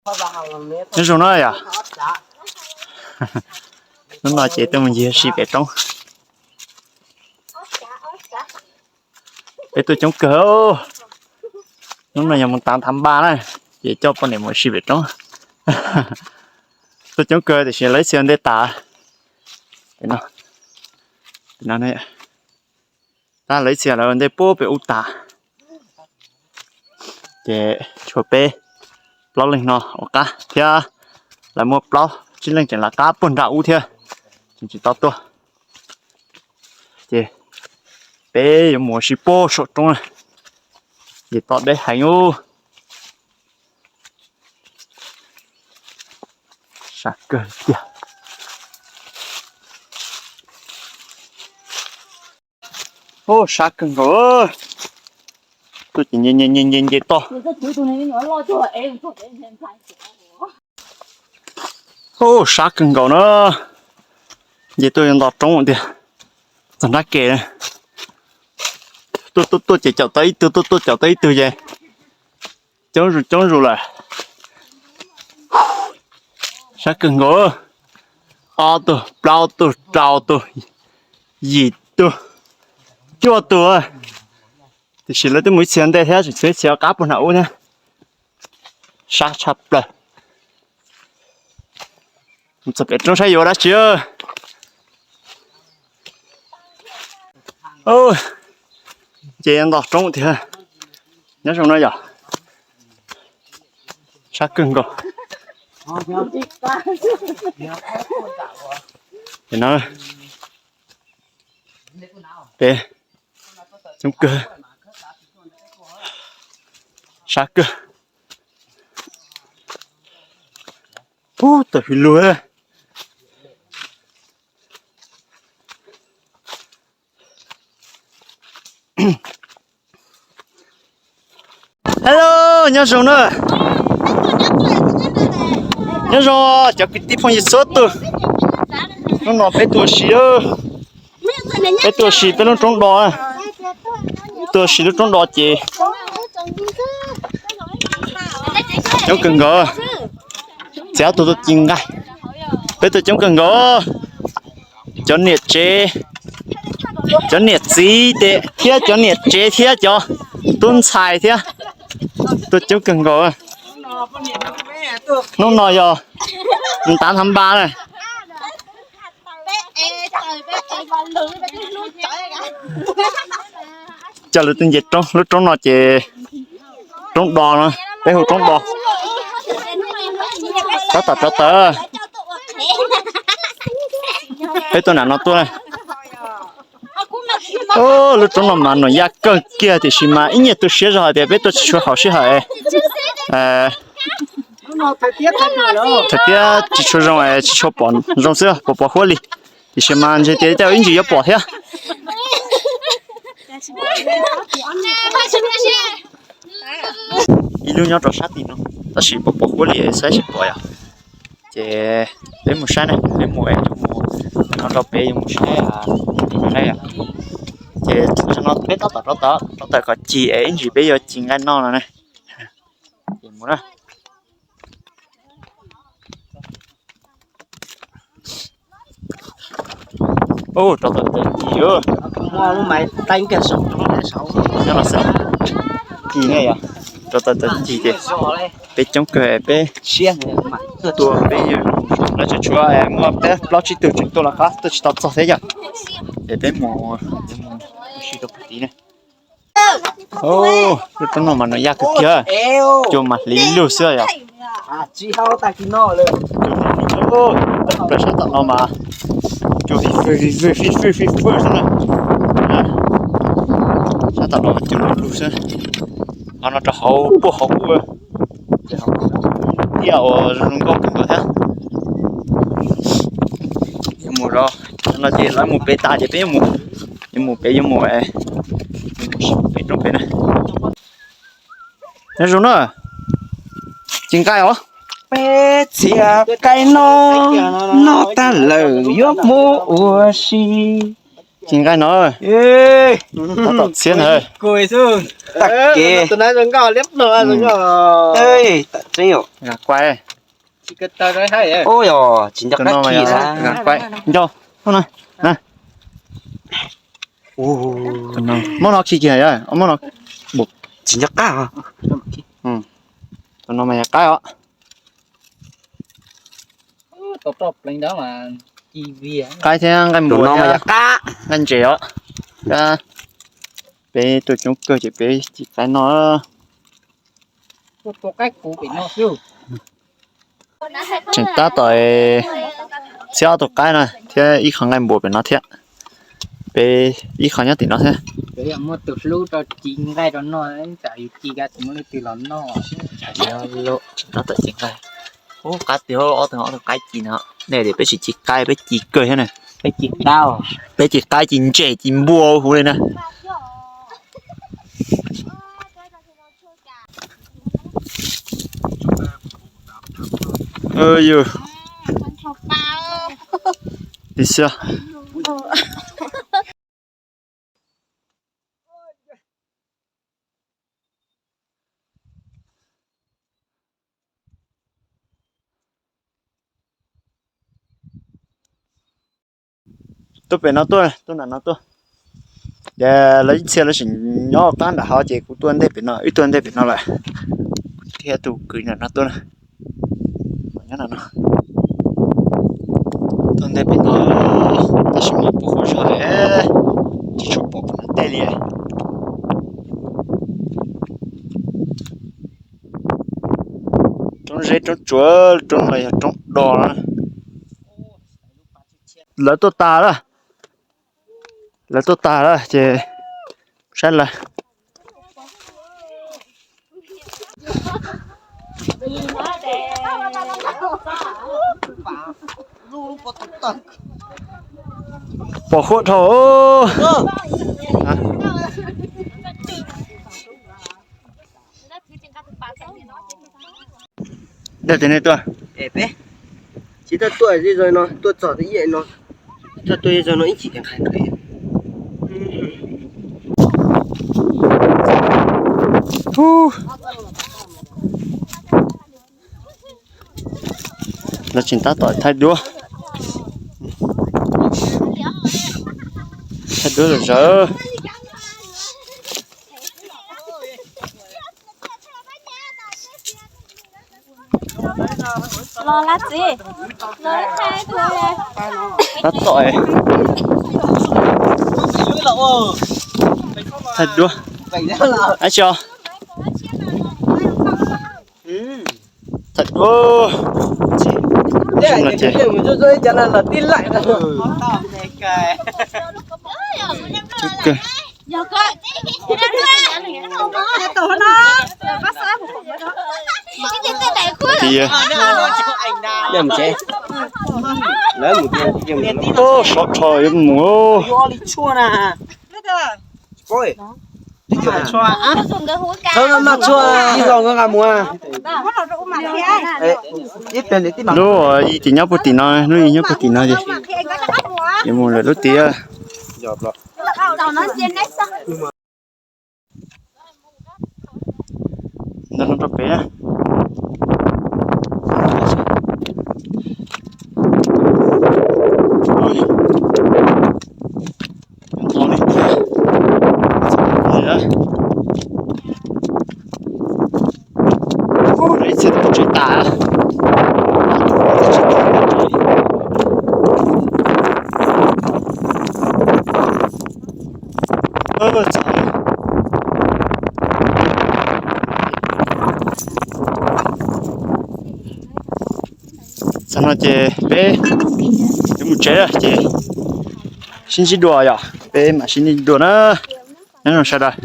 Nyob zoo na yom. Hnub no ces tuaj mus ncig ua si pem roob. Peb tuaj coob kawg. Hnub no yog mus tav thav npa na, ces coj poj niam mus ua si pem roob. Tuaj coob kawg tiam sis lawv ib txhia ua ntej tas. Tab lawv ib txhia lawv ua ntej puag pem ub tas. Ces tshuav peb plaub leeg no ua qab thiab, lawv muaj plaub tsib leeg tseem lawv qab puag nram ub thiab, tseem tsis tau tuaj. Ces peb yuav mus ua si puag saum roob na, ces toj deb heev ub. Sab kawg tiag. Ub, sab kawg nkaus. Tuaj ces nce nce nce nce toj. Ub, sab kawg nkaus na. Nce tuaj yuav nto roob tiag. Txog nrab ke. Tuaj tuaj tuaj ces caum tau ib tug, tuaj tuaj caum tau ib tug ces coob zus coob zus lawm. Sab kawg nkaus. Ob tug, plaub tug, rau tug, yim tug, cuaj tug. Tiam sis lawv twb mus ib txhia ntej thiab, tseem tshuav ib txhia qab puag nram ub thiab. Sab tshaj plaws. Mus txog pem roob saib yuav ua dab tsi. Ces nto roob tiag. Nyob zoo no yom. Sab kawg nkaus. Peb coob kawg. Sab kawg. Ub, tawm hws lug. Hello, nyob zoo na. Nyob zoo cov kwv tij phooj ywg txhua tus. Hnub no peb tuaj ua si, peb tuaj ua si peb lub roob do, tuaj ua si lub roob do ces coob kawg nkaus. Txiav tus tuaj ci nqaij, peb tuaj coob kawg nkaus. Cov niam tsev, cov niam txiv thiab cov niam tsev thiab cov tub ntxhais thiab tuaj coob kawg nkaus. Hnub no yog tav nthab npab na. Coj lawv tuaj nce roob, lub roob no ces roob do no, peb hu roob do. Tab tom rov tawm, peb tuaj nram no tuaj. Lub roob no mas nws yaj kawg kiag tiam sis mas ib nyuag tu siab zog hais tias peb tuaj tsis tshua haum sij hawm. Thời tiết tsis tshua zoo es tsis tshua pom zoo xwb, pos pos huab li. Tiam sis mas ntshe tias tej zaum ib ntsis yuav pom thiab. Ib lub nyob rau sab tim no, tab sis pos pos huab li saib tsis pom yom. Ces peb mus saib ne, peb mus es yuav mus no rau pem yuav mus saib, saib yom. Ces no peb tab tom rov tawm, rov tawm kom cig es ib ntsis peb yuav ci nqaij noj no ne. Ces mus na. Rov tawm tawm cig, nyob no xwb, cig ne yom. Rov tawm tawm cig ces peb coob kawg peb tuaj peb, lawv tseem tshuav muaj peb plaub tsib tug tseem tuaj lawv qab tuaj tsis tau txog thiab yom. Ces peb mus, mus ua si rau puag tid ne. Lub roob no mas nws yaj kawg kiag, cua mas hliv lug xwb yom. Plaws sab tom no mas cua fij fwj fij fwj fij fwj xwb na. Sab tom no cua lug lug xwb. Ho no rau hauv puag hauv ub, tiaj uas zoo nkauj kawg nkaus thiab. Yuav mus zov no ces lawv mus pem tas ces peb yuav mus, yuav mus pem, yuav mus pem roob pem na. Nyob zoo na, ci nqaij os. Peb txiav nqaij noj, noj tag lawm yuav mus ua si. Ci nqaij no. Tab tom txhiab ntag. Tag kev. Ua yog tsis nco qab khi. Nco, muab no khi kiag, muab no, tsis nco qab. Tus no mas yog qaib os. Qaib thiab nqaij npua, nqaij ntses os. Peb tuaj coob kawg ces peb ci qaib noj. Tseem tab tom txhiab ob tug qaib no thiab ib qho nqaij npua pem no thiab. Peb ib qho nyob tim no thiab. Muaj tus hlub rau ci nqaij rau noj, tsam yus ci kab tsis muaj leej twg los noj. Tab tom ci nqaij. Ub, qab tiag, ob tug, ob tug qaib ci no. Nej tias peb tsis ci qaib, peb ci kawg thiab na. Peb ci qaib, peb ci qaib, ci ntses, ci npua huv li na. Yus, li xwb. Tuaj pem no tuaj, tuaj nram no tuaj. Ces lawv ib txhia lawv tseem nyob qab nram hav ces kuv tuaj ntej pem no, wb tuaj ntej pem no lawm. Kuv thiab tus kwv nram no tuaj na. Nyob nram no. Tuaj ntej pem no, tab sis mas pub huv zog lawm, tsis tshua pom pem no tej li. Roob zeb roob tsuas, roob no yog roob do na. Lawv tuaj tas lawm. Lawv tuaj tas lawm ces saib lawv. Pom huab dhau. Dab tsi nej tuaj? Tsis tau tuaj zej zog no, tuaj txog twb ib no. Txog tuaj zej zog no ib chim ces nqhis nqhis. Lawv tseem tab tom thaij duab. Thaij duab zom zaws. Tab tom thaij duab. Ab tsi os. Thaij duab. Sov rho yuav mus. Lub ib tim nyob puag tim no, lub ib nyob puag tim no ces yuav mus lawm lub tim. Ntawm no rau pem na. Ib txhia tus tsev tas. Txog no ces peb yuav mus tsev lawm ces sib ntsib dua yom, peb mam sib ntsib dua na. Nyob zoo sawv daws.